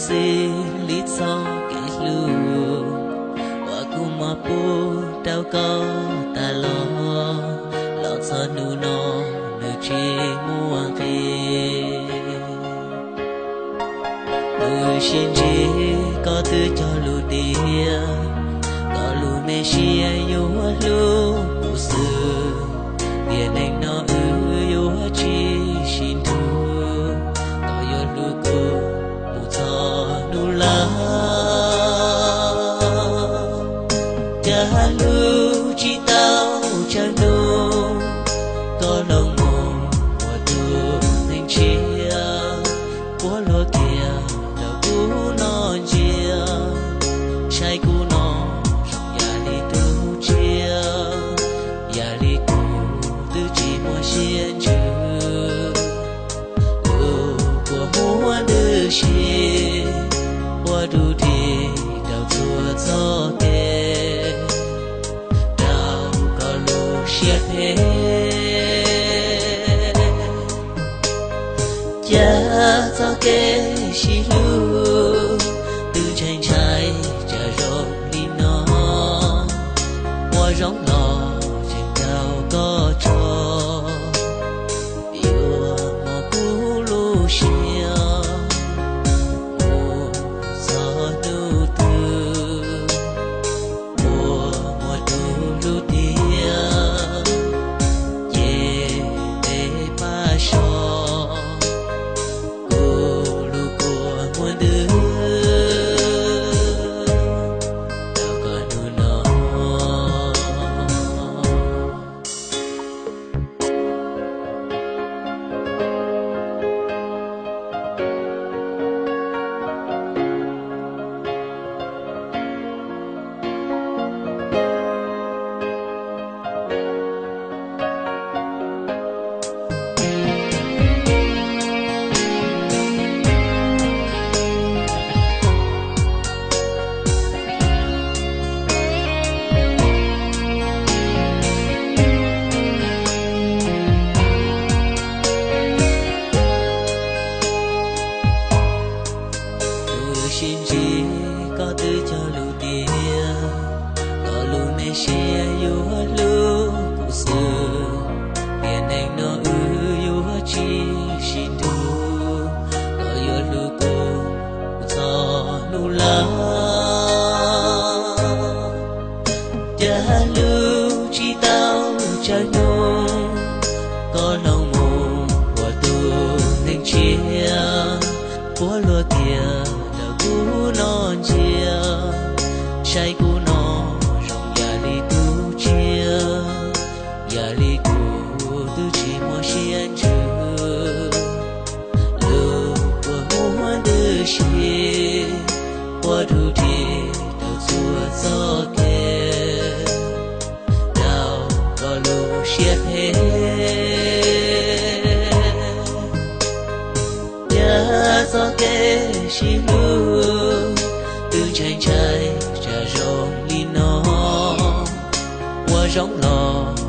Xws li txoj kev hlub uas kuv muab pub rau koj tas los, los txog hnub no nws tsis muaj nqis. Lub sij hawm koj twb cog lus tias koj lub me siab yuav hlub kuv xwb, tiam neej no wb yuav tsis sib nrug, koj yuav hlub kuv mus txog hnub laus. Cas hlub tsis tau tsawg hnub, koj los mus ua tus neeg tshiab, puab luag kiag rau kuv no ntsia, saib kuv no zoo yam li tus tsiaj, yam li kuv twb tsis muaj siab ntsws. Kuv puas muaj ntws si ua rau dim rau txhua txoj kev, rau koj lub siab phem. Cas txoj kev sib hlub twb ntshai ntshai tsam zoo li no, ua zoo los tseem caum koj tso, yuav muab kuv lub siab mus txog hnub twg. Puas muaj tus hlub tiag, ces peb pab so, kuv lub kua muag ntws rau koj hnub no. Lub sij hawm koj twb cog lus tias koj lub me siab yuav hlub kuv xwb, tiam neej no wb yuav tsis sib nrug, koj yuav hlub kuv mus txog hnub laus. Cas hlub tsis tau tsawg hnub, koj los mus ua tus neeg tshiab, puab luag kiag rau kuv no ntsia, saib kuv no zoo yam li tus tsiaj, yam li kuv twb tsis muaj siab ntsws. Lub kua muag ntws si ua rau dim rau txhua txoj kev, rau koj lub siab phem. Cas txoj kev sib hlub twb ntshai ntshai tsam zoo li no, ua zoo los